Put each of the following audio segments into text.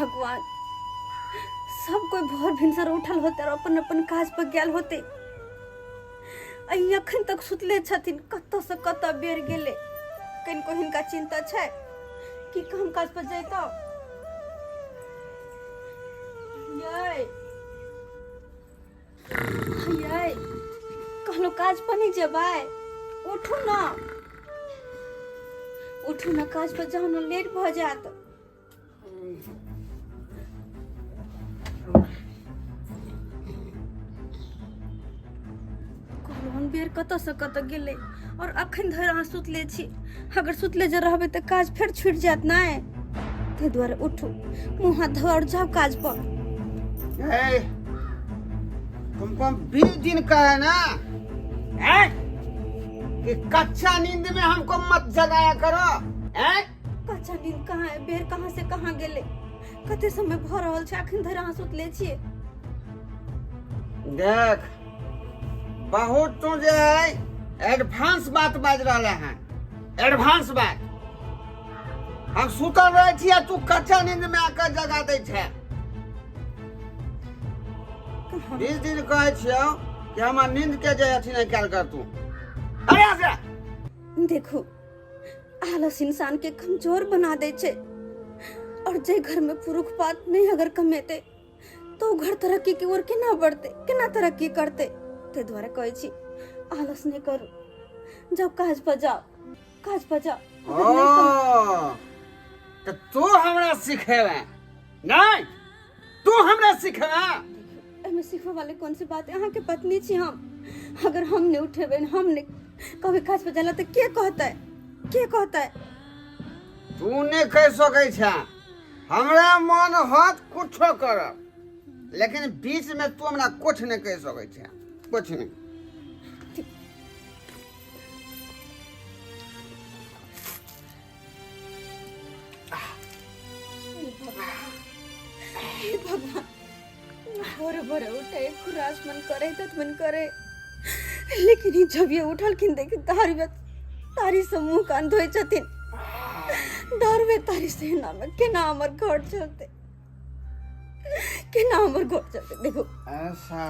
भगवान, सब कोई भोर भिनसर उठल होते और अपन अपन काज पर गेल होते, आ ई अखन तक सुतले छथिन। कतऽ से कतऽ बेर गेलै, कनिको हिनका चिंता छै कि काम काज पर जैतौ? यै यै, कहलहुँ काज पर नहि जेबै? उठू ने, उठू ने, काज पर जाउ ने, लेट भऽ जायत। कहलहुँ हम बेर कतऽसँ कतऽ गेलै और अखन धरि अहाँ सुतले छी। अगर सुतले जे रहबै तऽ काज फेर छूटि जायत। नहि, ताहि दुआरे उठू, मुँह हाथ धो और जाउ काज पर। ए, तुमको हम 20 दिन कहे ना हैं कि कच्चा नींद में हमको मत जगाया करो, हैं? कच्चा नींद कहाँ है? बेर कहाँ से कहाँ गेलै, कते समय भऽ रहल छै, अखन धरि अहाँ सुतले छियै। देख, बहुत तू जे है एडवांस बात बाज रहले हैं, एडवांस बात। हम सुतल रहे छी आ तू कच्चा नींद में आकर जगा दै छै। 20 दिन कहै छियौ कि हमर नींद के जे अथी नहि कयल कर तू। अरे से देखू, आलस इंसान के कमजोर बना दै छै और जे घर में पुरुख पात नहीं अगर कमेते तो ओ घर तरक्की के ओर केना बढ़ते, केना तरक्की करते? ताहि दुआरे कहै छी, आलस नहि करू, जाउ काज पर, जाउ काज पर जाउ। अगर नहि ओ तऽ तू हमरा सिखेबे नहि, तू हमरा सिखेबे? एहिमे सिखबै वाले कौन सी बात है? अहाँके पत्नी छी हम। अगर हम नहि उठेबै, हम नहि कहबै काज पर जाला, तऽ के कहतै, के कहतै? तू नहि कहि सकै छे। हमरा मन होत कुछो करब, लेकिन बीच में तू हमरा कुछ नहि कहि सकै छे, कुछ नहि। हे भगवान, भोरे भोरे उठे खुरास मन करे, तत मन करे, लेकिन ई जब ये उठलखिन, देख दारू तारी से मुंह कान धोइ छथिन। दारू तारी से एना में केना हमर घर चलते, केना हमर घर चलते? देखो, ऐसा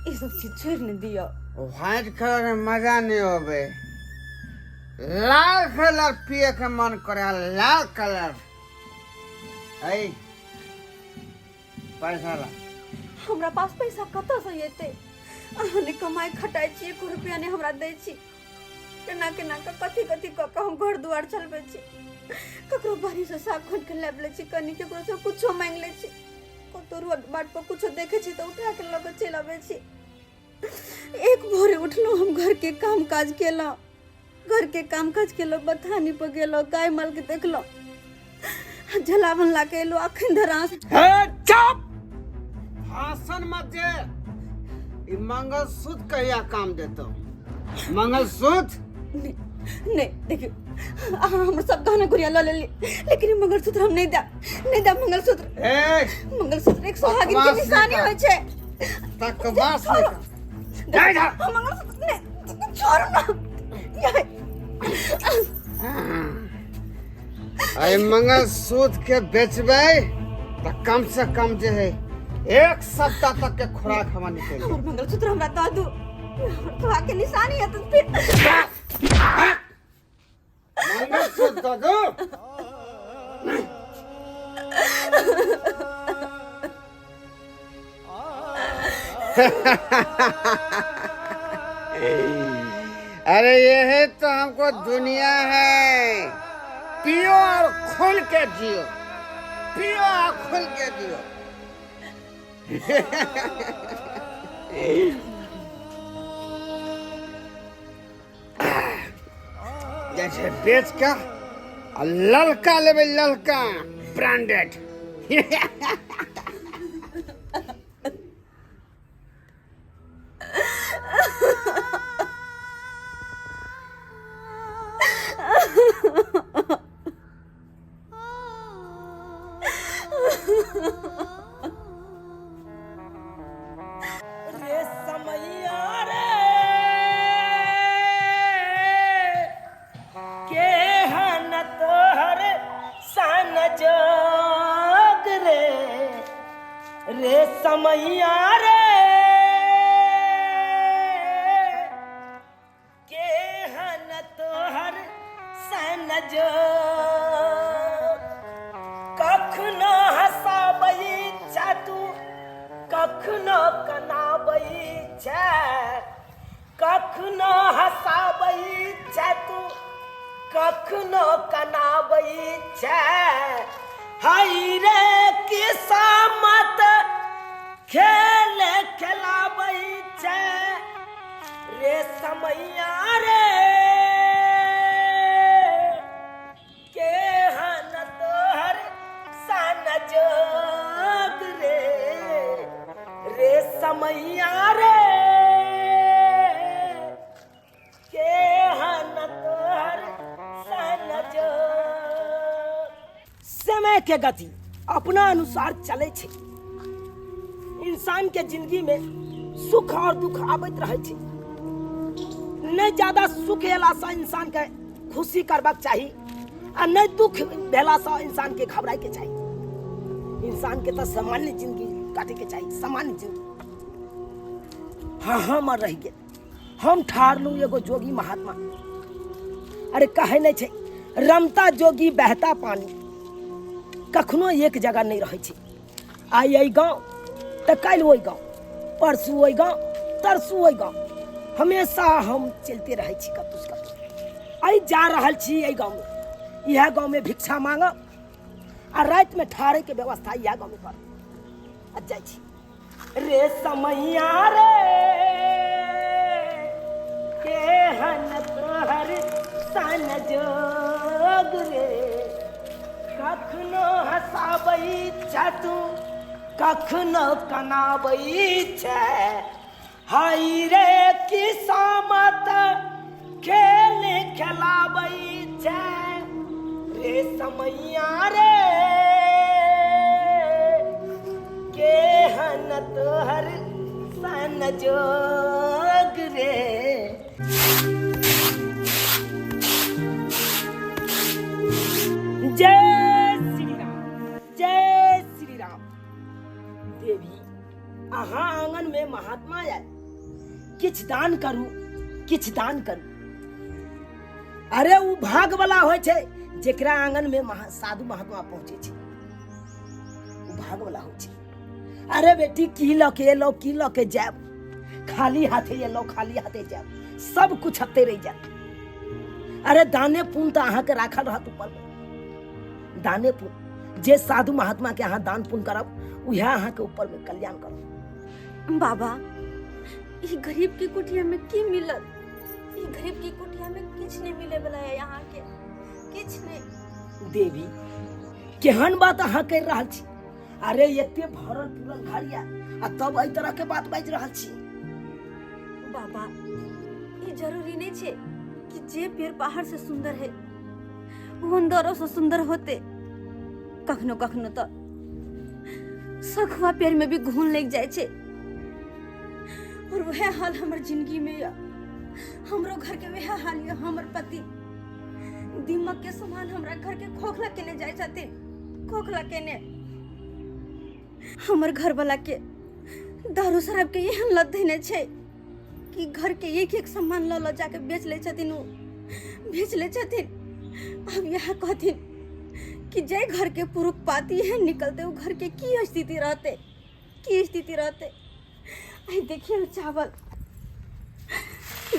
ई सब चीज छोड़ि ने दियौ। व्हाइट कलर में मजा नहीं होबे, लाल कलर पिए के मन करे, लाल कलर। ऐ, पैसा ला। हमरा पास पैसा कतऽसँ एतै? अहाँ ने कमाइ खटाइ छी, एको रुपया नहि हमरा दै छी। केना केना कऽ, कथी कथी कऽ कऽ हम घर दुआर चलबै छी। ककरो बाड़ीसँ साग खोलि कऽ लाबि लै छी कनि, ककरोसँ कुछो मांगि लै छी, कतहु रोड बाट पर कुछो देखै छी तऽ उठा कऽ लऽ कऽ चलि अबै छी। एक भोरे उठलहुँ हम, घरके काम काज केलहुँ, घरके काम काज केलहुँ, बथानी पर गेलहुँ, गाय मालके देखलहुँ, जलावन ला के एलहुँ, अखन धरि अहाँ हे, चुप! भाषण मत दे। ई मंगलसूत्र कहिया काम देतो, मंगलसूत्र? नहीं नहीं, देखियो, अहाँ हमर सब गहना गुड़िया लऽ लेली, लेकिन ई मंगलसूत्र हम नहीं देब, नहीं देब मंगलसूत्र। ए, मंगलसूत्र एक सुहागिन के बकवास निशानी नहीं होइ छै। बकवास नहीं कर। जा इधर। हम मंगलसूत्र नहीं, छोड़ू ना ये। अरे, मंगलसूत्र के बेचबै तऽ कम से कम जे है एक सप्ताह तक के खुराक हमरा निकल। हमर मंगलसूत्र हमरा दऽ दू, हमर सुहाग के निशानी है। तऽ फिर मंगलसूत्र दऽ दू। अरे, यही तो हमको दुनिया है। पियो और खुल के जियो, पियो और खुल के जियो। जैसे बेच के आ ललका लेबै, ललका ब्रांडेड। रे समैया रे, के हन तोहर सन जोग रे। रे समैया रे केहन तोहर सन जो कखनो हँसाबै छै तू कखनो कनाबै छै कखनो हँसाबै छै तू कखनो कनाबै छै हाय रे किस्मत खेल खेलाबै छै रे समैया रे केहन तोहर सन जोग रे रे समैया रे केहन तोहर सन जोग। समय के गति अपना अनुसार चले छै। इंसान के जिंदगी में सुख और दुख आबैत रहै छै। नहि ज्यादा सुख एलासँ इंसान के खुशी करबाक चाही आ नहि दुख भेलासँ इंसान के घबराए के चाही। इंसान के तऽ सामान्य जिंदगी काटे के चाही, सामान्य जिंदगी। हाँ, हमर रहि गेल, हम ठारलहुँ एगो जोगी महात्मा। अरे कहै नहि छै, रमता जोगी बहता पानी, कखनो एक जगह नहि रहै छै। आइ एहि गाँव तऽ काल्हि ओहि गाँव, परसू ओहि गाँव, तरसू ओहि गाँव, हमेशा हम चलिते रहै छी कतहु कतहु। आइ जा रहल छी एहि गाँवमे, इएह गाँवमे भिक्षा मांगब आ रातिमे ठहरैके व्यवस्था इएह गाँवमे करब आ जाइ छी। रे समैया रे केहन तोहर सन जोग रे, कखनो हँसाबै छै तू कखनो कनाबै छै, हाय रे किस्मत खेल खेलाबै छै रे समैया रे केहन तोहर सन जोग रे। जय श्री राम, जय श्री राम। देवी, अहाँ आंगन में महात्मा आयल, किछु दान करू, किछु दान करू। अरे उ भाग वाला होइ छै जेकरा आंगन में साधु महात्मा पहुंचे छै, उ भाग वाला होइ छै। अरे बेटी, की लऽ के एलौ, की लऽ के जायब? खाली हाथे एलौ, खाली हाथे जायब, सब कुछ हते रहि जायत। अरे दाने पुण्य तऽ अहाँके राखल रहत ऊपर में, दाने पुण्य जे साधु महात्मा के अहाँ दान पुण्य करब उएह अहाँके ऊपर में कल्याण करब। बाबा, ई गरीब की कुटिया में की मिलत? ई गरीब की कुटिया में किछ नहीं मिले वाला है यहाँ के, किछ नहीं। देवी, केहन बात अहाँ कर रहल छी? अरे एते भरल पुरल घर या आ तब एहि तरह के बात बाजि रहल छी। बाबा, ई जरूरी नहीं छे कि जे पेड़ बाहर से सुंदर है वो अंदरों से सुंदर होते। कखनो कखनो तो सखुआ पेड़ में भी घुन लग जाए छे, और वह हाल हमर जिंदगी में या हमरो घर के वह हाल या। हमर पति दिमक के समान हमरा घर के खोखला केने जाए छथिन, खोखला केने। हमर घर वाला के दारू शराब के एहन लत धैने छे कि घर के एक एक सामान ल ल जाके बेच ले छथिन, उ बेच ले छथिन। अब यह कहथिन कि जे घर के पुरुख पाती है निकलते वो घर के की स्थिति रहते, की स्थिति रहते। आई देखिए चावल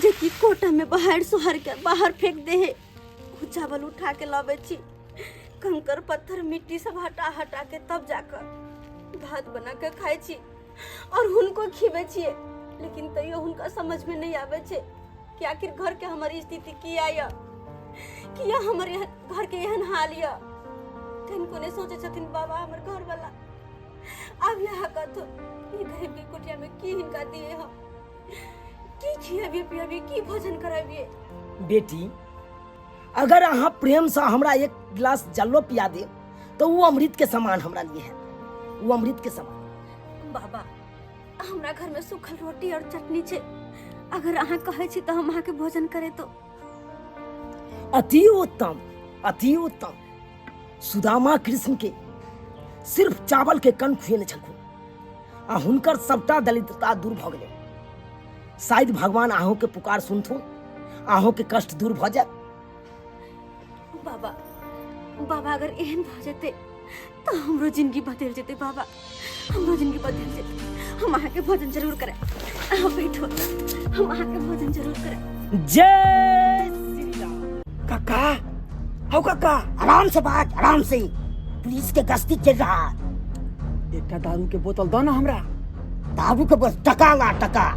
जे कि कोटा में बाहर सोहर के बाहर फेंक दे है, वो चावल उठा के लावे छी, कंकर पत्थर मिट्टी सब हटा हटा के तब जाकर भात बना के खाए छी और हुनको खिबै छियै। लेकिन तैयो हुनका समझ में नहीं आबै छै कि आखिर घर के हमर स्थिति किया यऽ, किया हमर घर के एहन हाल यऽ। कनिको नहि सोचै छथिन बाबा हमर घरवाला। आब यह कथु, ई गरीब के कुटिया में की हिनका दिए हम, की खियाबिए पियाबिए, की भोजन कराबिए? बेटी, अगर अहाँ प्रेम से हमरा एक गिलास जलो पिया दे तो वो अमृत के समान हमरा लिए है, वो अमृत के समान। बाबा, हमरा घर में सूखल रोटी और चटनी छे, अगर अहाँ कहै छी तो हम अहाँ के भोजन करे तो। अति उत्तम, अति उत्तम। सुदामा कृष्ण के सिर्फ चावल के कण खुएने छलखुन, आ हुनकर सबटा दरिद्रता दूर भऽ गेलै। शायद भगवान अहूँके पुकार सुनथुन, अहूँके कष्ट दूर भऽ जायत। बाबा, बाबा अगर एहन भऽ जेतै तऽ हमरो जिंदगी बदलि जेतै बाबा, हमरो जिंदगी बदलि जेतै। हम अहाँके भोजन जरूर करब। अहाँ बैठो, हम अहाँके भोजन जरूर करब। जय श्री राम। काका, हौ काका। आराम से बात, आराम से, पुलिस के गश्ती चल रहा है। एकटा दारू के बोतल दो ना हमरा। दारू के बस टका ला, टका।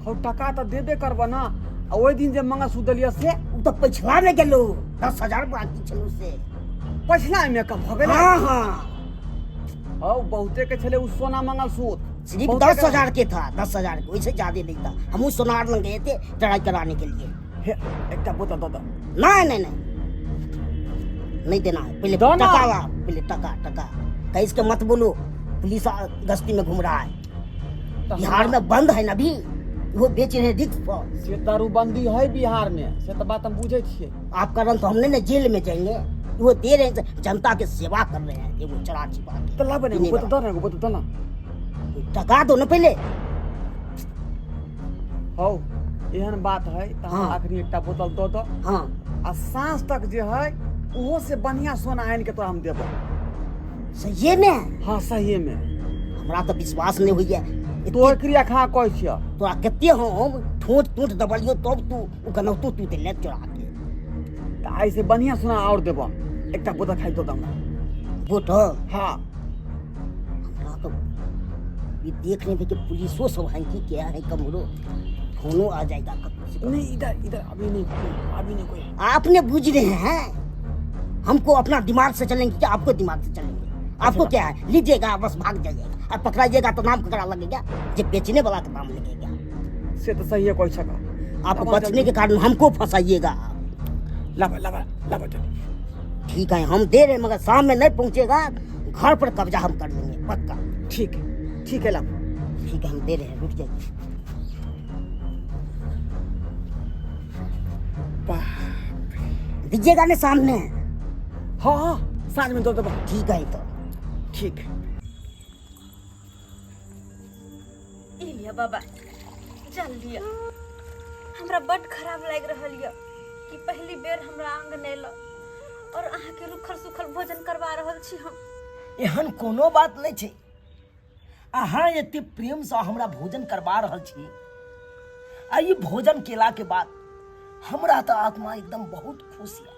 हौ टका तऽ देबे करब ना, आ ओहि दिन जे मंगलसूत्र देलियै से? उ तऽ पछिला में गेलो, 10,000 बाकी छलो से। पछिला में कब भऽ गेलै? हाँ हाँ। हौ बहुते के छलै उ सोना मंगलसूत्र। सिर्फ बहुते दस हजार के था, 10,000 के, वैसे ज्यादा नहीं था। हमहूँ सोनार लग गए थे ट्राई कराने के लिए। हे एकटा बोतल दऽ दऽ। नहीं नहीं नहीं नहीं देना है, पहले दो ना। टका ला, पहले टका, टका। कहीं इसके मत बोलो, पुलिस गश्ती में घूम रहा है। तऽ बिहार में बंद है ना अभी, वो बेच रहे रिक्स पर। से दारूबंदी है बिहार में, से तऽ बात हम बुझै छियै। आप कारण तो हमने ना जेल में जाएंगे, वो दे रहे हैं, जनता के सेवा कर रहे हैं, एगो चढ़ा छिपा के। तऽ लाबे ने एगो पीने बोतल वाला। दऽ ने एगो बोतल दऽ ना। टका दो ना पहले। हौ एहन बात है तऽ हाँ। आखिरी एकटा बोतल दऽ दऽ। हाँ। आ साँझ तक जे है ओहो से बढ़िया सोना आनि के तोरा हम देबो। सहिए में? हाँ सहिए में। हमरा तऽ विश्वास नहीं होइए। तोहर क्रिया खा कहै छियौ। तोरा कते हम ठोंच टोच दबलियो तब तू ओ गनौतो तू देले चोरा के। तऽ आइ से बढ़िया सोना और देबो, एकटा बोतल खाली दऽ दऽ हमरा। बोतल? हाँ। हमरा तो ये देख रहे थे कि पुलिसो सब है कि क्या है, कमरो फोनो आ जाएगा कब से। नहीं इधर इधर अभी नहीं कोई, अभी नहीं कोई। आपने बुझ रहे हैं, हमको अपना दिमाग से चलेंगे क्या आपको दिमाग से चलेंगे? आपको क्या है, लीजिएगा बस भाग जाइएगा, और पकड़ाइएगा तो नाम ककरा लगेगा, जब बेचने वाला का नाम लगेगा। से तो सही है कोई शक। आप बचने के कारण हमको फंसाइएगा। लावा लावा लावा जल्दी। ठीक है हम दे रहे हैं, मगर शाम में नहीं पहुंचेगा, घर पर कब्जा हम कर लेंगे पक्का। ठीक है ठीक है लाओ। ठीक है हम दे रहे हैं, रुक जाइए। दीजिएगा ना सामने? हाँ हाँ साँझ में दो देबो। ठीक है तो ठीक है। ई लिया बाबा, चल लिया। हमरा बड खराब लागि रहल यऽ कि पहली बेर हमरा आंगन अयलक और अहाँके रुखल सुखल भोजन करवा रहल छी हम। एहन कोनो बात नहीं छै, अहाँ एते प्रेमसँ हमरा भोजन करवा रहल छी, आ ई भोजन केला के बाद हमरा तऽ आत्मा एकदम बहुत खुश यऽ,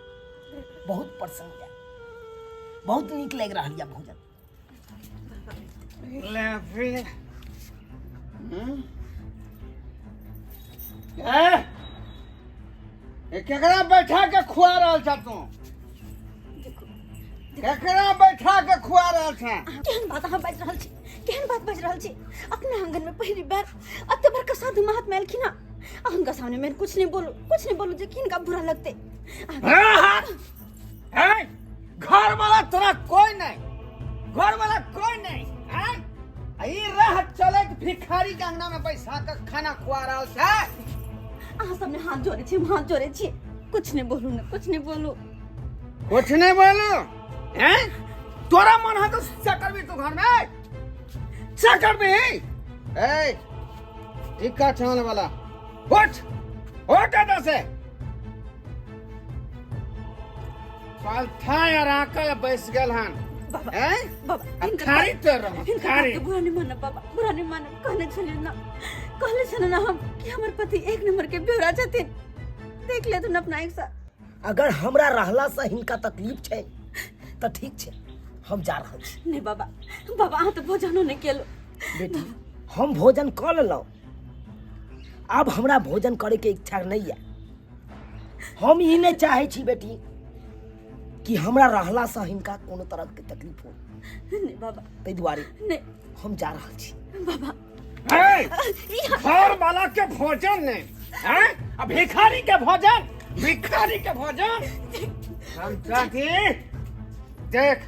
बहुत प्रसन्न यऽ, बहुत नीक लागि रहल यऽ भोजन। ले फिर। ए, ए केकरा बैठा के खुआ रहल छ तू? केकरा बैठा के खुआ रहल छ? केहन बात अहाँ बाजि रहल छी, केहन बात बाजि रहल छी? अपना आंगन में पहली बार एते बड़का साधु महात्मा एलखिन हँ, आ हुनका सामने में कुछ नहीं बोलू, कुछ नहीं बोलू जे कि हिनका बुरा लगते। हाँ, घर वाला तोरा कोई नहीं, घर वाला कोई नहीं, हैं? आ ई रह चलत भिखारी के अंगना में बैसा के खाना खुआ रहल छै। अहाँ सबने हाथ जोड़े छी, हम हाथ जोड़े छी, कुछ नहीं बोलू ने, कुछ नहीं बोलू। कुछ नहीं बोलू, हैं? तोरा मन है तो से करबी तू घर में, से करबी। ए, टिक्का छान वाला, उठ, उठ एतऽ से। पालथा यार आके बैस गेल हन। बाबा, हैं? बाबा, आ हिनकर खारी बात- तोड़ रहल, हिनकर खारी। बात के बुरा नहीं मानब बाबा, बुरा नहीं मानब। कहने छलियै ना, कहले छलियै ना हम कि हमर पति एक नंबर के बेवड़ा छथिन, देख लेथुन अपना एक साथ। अगर हमरा रहला से हिनका तकलीफ छै तऽ ठीक छै, हम जा रहल छी। नहीं बाबा, बाबा अहाँ तऽ भोजनो नहीं केलहुँ। बेटी हम भोजन कऽ लेलहुँ, आब हमरा भोजन करे के इच्छा नहीं है। हम ई नहीं चाहे छी बेटी कि हमरा रहला से हिनका कोनो तरह के तकलीफ हो। नहीं बाबा, ताहि दुआरे नहीं, हम जा रहल छी। बाबा। ए, घर वाला के भोजन नहीं, हैं? आ भिखारी के भोजन, भिखारी के भोजन। हम चाहती देख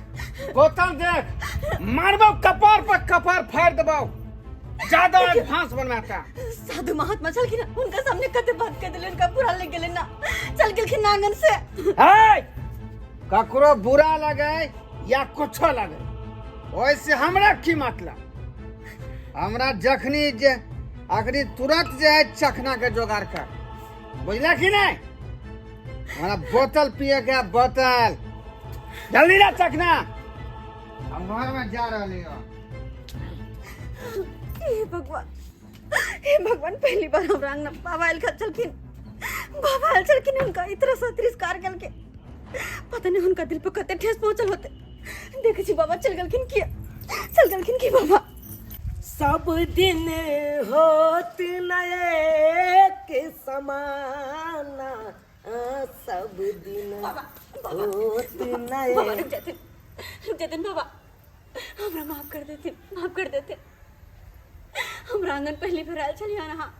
बोतल देख, मारबो कपार पर कपार फाड़ देबो, ज्यादा एडवांस बनवाता। साधु महात्मा छलखिन, उनका सामने कते बात कर देले, उनका बुरा लग गेलै ना, चल गेलखिन आंगन से। ए, ककरो बुरा लगे या कुछो लगे, ओहिसँ हमरा की मतलब? हमरा जखनी जे अखनी तुरंत जे है चखना के जोगाड़ कर, बुझला कि नहीं? हमरा बोतल पिए के है, बोतल जल्दी ना चखना। हम घर में जा रही हो। हे भगवान, हे भगवान, पहली बार हमरा अंगना बाबा आयल छलखिन, बाबा आयल छलखिन, हुनका इतना सा तिरस्कार केलकै, पता नहीं हुनका दिल पर कते ठेस पहुंचल होते। देखै छी बाबा चल गेलखिन, किया चल गेलखिन की बाबा? सब दिन होत नए के समाना, सब दिन बाबा, बाबा, होत नए। बाबा रुक जाते, रुक जाते बाबा, हमरा माफ कर देथिन, माफ कर देथिन। हमरा आंगन पहली बेर आयल छलियै अहाँ,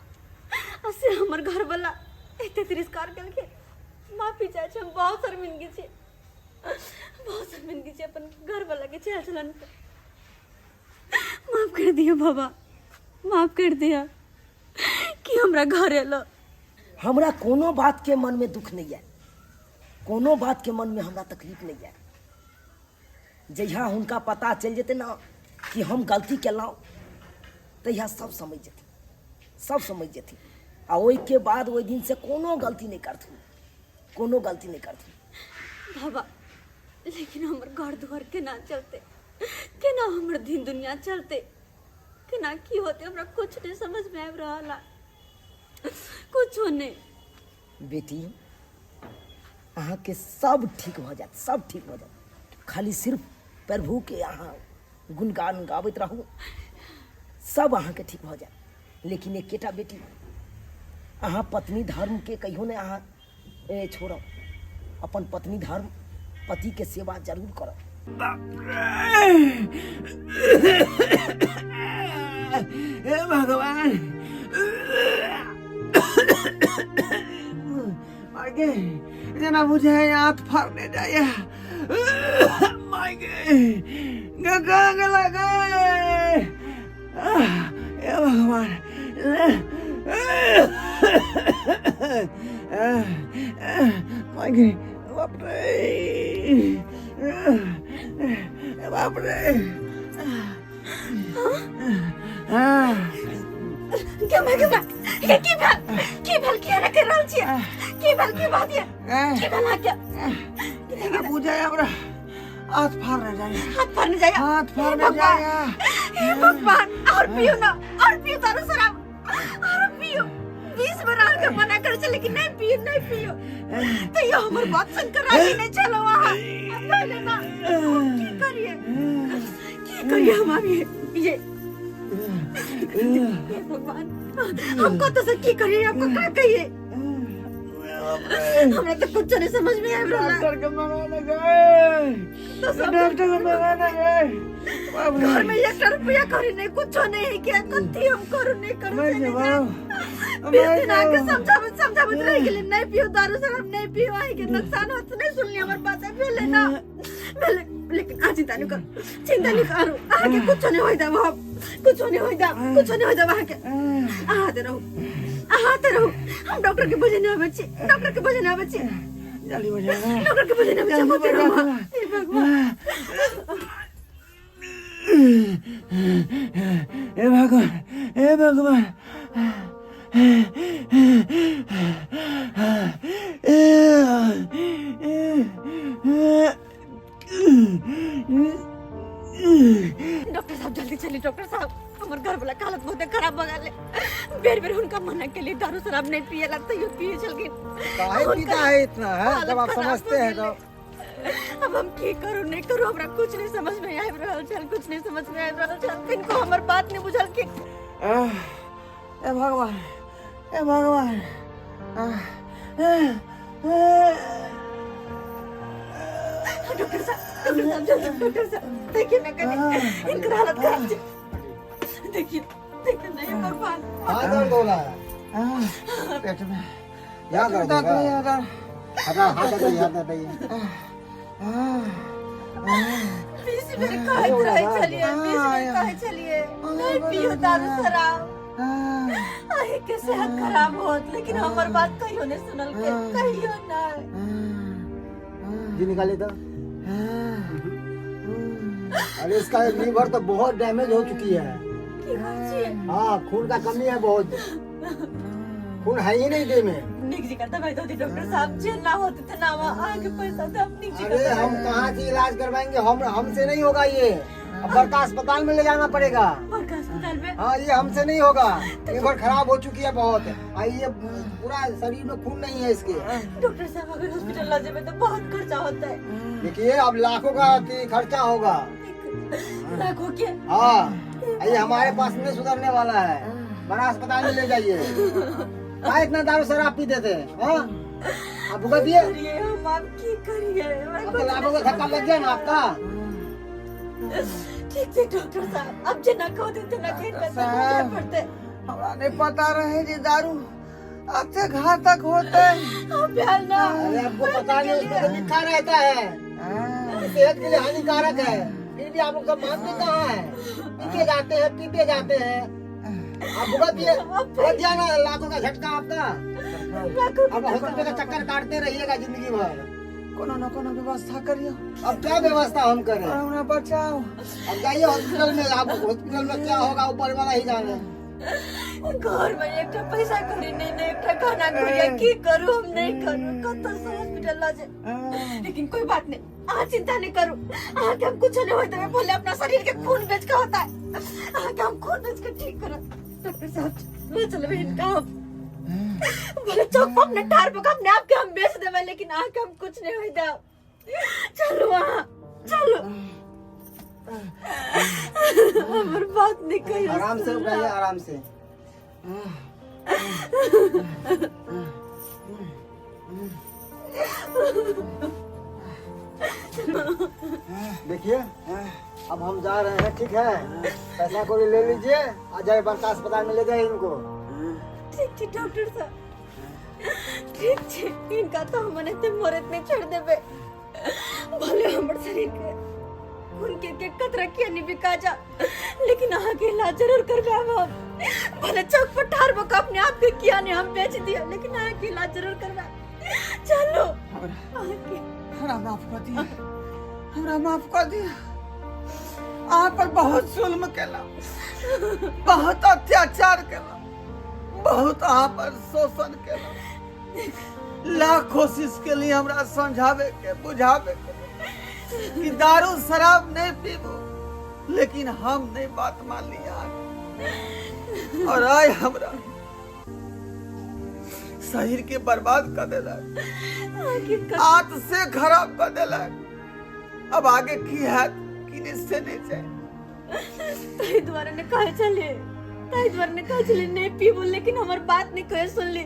आ से हमर घर वाला एते तिरस्कार केलखिन। माफी चाहै छी, हम बहुत शर्मिंदगी छी, बहुत शर्मिंदगी छी अपन घर वाला के चाल चलन पे। माफ कर दिया बाबा, माफ कर दिया कि हमरा घर एलो। हमरा कोनो बात के मन में दुख नहीं है, कोनो बात के मन में हमरा तकलीफ नहीं है। जहिया हुनका पता चलि जेतै ना कि हम गलती केलहुँ, तहिया सब समझि जेथिन, सब समझि जेथिन। आ ओहिके बाद ओहि दिनसँ कोनो गलती नहि करथिन, कोनो गलती नहि करथिन। बाबा लेकिन हमर घर दुआर केना चलते, केना हमर दिन दुनिया चलते, केना की होते, हमरा कुछ नहीं समझ में आबि रहल है, कुछो नहीं। बेटी अहाँके सब ठीक भऽ जायत, सब ठीक भऽ जायत। खाली सिर्फ प्रभुके अहाँ गुणगान गाबैत रहू, सब अहाँके ठीक भऽ जायत। लेकिन एकेटा बेटी, अहाँ पत्नी धर्मके कहियो नहि अहाँ छोड़ब, अपन पत्नी धर्म पतिके सेवा जरूर करब। हे भगवान, मायके जेना बुझे हाथ फाड़ने जाइए, मायके गगा गला गए। हे भगवान, मायके बाप रे, बाप रे। क्या भाई, क्या ये की भेल, की भेल, किया ना कर रहल छियै, की भेल, की बात ये, की भेल अहाँके? जेना बुझे हमरा हाथ फाड़ने जाइए, हाथ फाड़ने जाइए, हाथ फाड़ने जाइए। हे भगवान, और पियो ना, और पियो दारू शराब, और पियो। 20 बार अहाँके मना करै छै लेकिन नहीं पियो, नहीं पियो। तैयो हमर बात सुनकर राजी नहीं छलहुँ अहाँ। पहिले ना की करिए, की करिए हम अभी ये। हे भगवान, हम कतऽ से की करिए, आपको का कहिए, हमरा तो कुछ नहीं समझ में आबि रहल है। डॉक्टर के मंगाने गए, तो सब डॉक्टर के मंगाने गए। घर में एक रुपया करी नहीं, कुछ नहीं है क्या, कथी हम करू नहीं करू मैं से नहीं जवाब, जाए। 20 दिन आके समझावत समझावत रह गेली, नहीं पियो दारू शराब, नहीं पियो, आई के नुकसान होत, नहीं सुनली हमर बात, भेले ना भेले। लेकिन आ चिंता नहीं कर, चिंता नहीं करू, आके कुछ नहीं होई देब हम, कुछ नहीं होई देब, कुछ नहीं होई देब अहाँके। अहाँ ते रहू, अहाँ ते रहू, हम डॉक्टर के बजेने आबै छी, डॉक्टर के बजेने आबै छी, जल्दी बजा, डॉक्टर के बजेने आबै छी, हम ओतै रहू। हे भगवान, हे भगवान, हे भगवान। डॉक्टर साहब जल्दी चलिए डॉक्टर साहब, हमर घर वाला के हालत बहुत खराब भऽ गेल। बेर बेर हुनका मना के लिए दारू शराब नहीं पिएला तैयो पिए छलखिन। काहे पीता है इतना है, जब आप हालत खराब समझते हैं भऽ तो। गेलै। अब हम की करू नहीं करू, हमरा कुछ नहीं समझ में आबि रहल छल, कुछ नहीं समझ में आबि रहल छल। किनको हमर बात नहीं बुझलखिन। हे भगवान, हे भगवान। डॉक्टर साहब, डॉक्टर साहब जल्दी, डॉक्टर साहब देखिए ना कहीं इनकर हालत खराब है, देखिए देखिए नहीं भगवान। कहाँ दर्द हो रहा है? पेट में। यहाँ दर्द हो रहा है? हटा हाथ हटाइए, हाथ हटाइए। 20 बेर कहैत रहै छलियै, 20 बेर कहै छलियै नहीं पियो दारू शराब, अहीं के सेहत खराब होत, लेकिन हमर बात कहियो नहीं सुनलकै, कहियो नहीं। जी निकालिए तो। अरे इसका लीवर तो बहुत डैमेज हो चुकी है। की कहै छियै? हाँ, खून का कमी है बहुत, खून है ही नहीं देह में। नीक जकाँ दवाई दऽ दी डॉक्टर साहब, जे ना होते तऽ ना अहाँके पैसा देब, नीक जकाँ अरे दवाइ हम कहाँ से इलाज करवाएंगे, हम हमसे नहीं होगा ये, अब बड़का अस्पताल में ले जाना पड़ेगा। बड़का अस्पताल में? हाँ, ये हमसे नहीं होगा, लीवर खराब हो चुकी है बहुत, आ ये पूरा शरीर में खून नहीं है इसके। डॉक्टर साहब अगर हॉस्पिटल ला जेबै तऽ बहुत खर्चा होता है। देखिए अब लाखों का अथी खर्चा होगा। लाखों के? हाँ, ये हमारे पास नहीं सुधरने वाला है, बड़ा अस्पताल में ले जाइए। का इतना दारू शराब पीते थे? हाँ, आप भुगत दिए। करिए हम आप की करिए, हमरा अब तो कुछ लाखों का नहीं धक्का लग गया ना आपका। ठीक छै डॉक्टर साहब, अब जेना कह देते ना खेत में साहब। पड़ते। हमरा नहीं पता रहे जे दारू अते घातक होते। अब प्यार ना। अरे आपको पता नहीं, उसमें तो लिखा रहता है सेहत के लिए हानिकारक है, फिर भी आप लोग सब मानते कहाँ है, पीते जाते हैं, पीते जाते हैं। आप भुगत दिए, भुगत दिया ना लाखों का झटका आपका। लाखों अब हॉस्पिटल का चक्कर काटते रहिएगा जिंदगी भर। कोनो न कोनो व्यवस्था करियो। अब क्या व्यवस्था हम करें? हमरा बचाओ। अब जाइए हॉस्पिटल में, आप हॉस्पिटल में क्या होगा ऊपर वाला ही जाने। घर में एकटा पैसा कौड़ी नहीं, नहीं एकटा खाना कौड़ी, की करू हम, नहीं करू कतौ से हॉस्पिटल लऽ जाए। लेकिन कोई बात नहीं, अहाँ चिंता नहीं करू, अहाँ के हम कुछ नहीं होते, बोले अपना शरीर के खून बेच के होता है, अहाँ के हम खून बेच के ठीक करब। डॉक्टर साहब ले चलबे हिनका हम, बोले चौक पर अपने टार पर अपने आप के हम बेच देबै, लेकिन अहाँ के हम कुछ नहीं होय देब। चलू अहाँ चलू, हमर बात नहीं कहियो। आराम से उठाइए, आराम से। देखिए अब हम जा रहे हैं, ठीक है? पैसा को ले लीजिए आ जाए बड़का अस्पताल में ले जाइए इनको। ठीक छै डॉक्टर साहब, ठीक छै। इनका तो हम एनाहिते मरैत नहि छोड़ि देबै, भले हमर शरीर के खून के कतरा किया नहीं बिका जा, लेकिन अहाँ के इलाज जरूर करवाएब हम। भले चौक पर ठाड़ भऽ कऽ अपने आप के किया नहीं हम बेच दिया, लेकिन अहाँ के इलाज जरूर करवाएब। चलो अहाँके हमरा माफ कऽ दिअ, हमरा माफ कऽ दिअ। अहाँ पर बहुत जुल्म केलहुँ, बहुत अत्याचार केलहुँ, बहुत अहाँ पर शोषण केलहुँ। लाख कोशिश केली हमरा समझावे के, बुझावे के कि दारू शराब नहीं पीबू, लेकिन हम नहीं बात मान ली अहाँके, और आइ हमरा शरीर के बर्बाद कर देलक, आंत से खराब कर देलक। अब आगे की हैत की नहीं से नहीं जाए। ताहि दुआरे ने कहै छलियै, ताहि दुआरे ने कहै छलियै नहि पीबू, लेकिन हमर बात नहि कहे सुनली।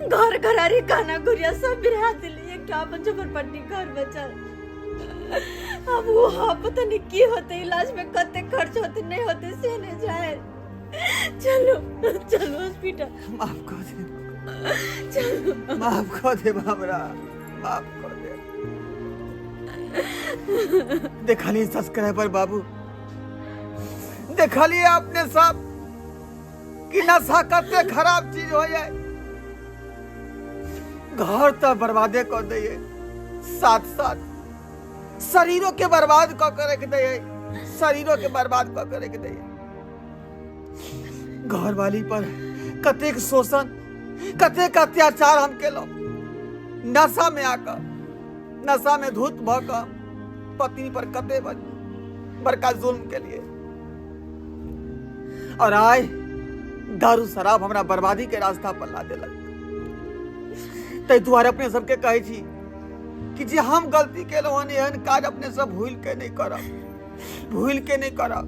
घर घरारी खाना गुड़िया सब बिरहा दिली, एकटा अपन झोपड़पट्टी घर बचल। अब वो हाँ पता नहीं की होते, इलाज में कते खर्च होते नहीं होते से नहीं जाए। चलो चलो हॉस्पिटल। माफ कर दे, चलो माफ कर दे हमरा, माफ कर दे। देखलिए सब्सक्राइबर बाबू, देखलिए अपने सब कि नशा कते खराब चीज हो जाए, घर तो बर्बादे कर दैये, साथ साथ शरीरों के बर्बाद क के रख दैये, शरीरों के बर्बाद क के रख दैये। घरवाली पर कतेक शोषण, कतेक अत्याचार हम केलहुँ, नशा में आकर, नशा में धुत भऽ कऽ पत्नी पर कते बड़का जुल्म केलिए। और आइ दारू शराब हमरा बर्बादी के रास्ता पर ला देलक। ताहि दुआरे अपने सबके कहै छी कि जे हम गलती केलहुँ हन, एहन काज अपने सब भूल के नहीं करब, भूल के नहीं करब,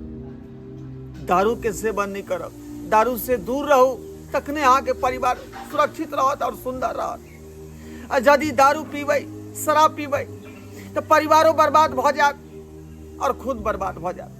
दारू के सेवन नहीं करब, दारू से दूर रहू, तखने अहाँके परिवार सुरक्षित रहत और सुंदर रहत। आ यदि दारू पीबै, शराब पीबै, तऽ परिवारो बर्बाद भऽ जायत और खुद बर्बाद भऽ जायत।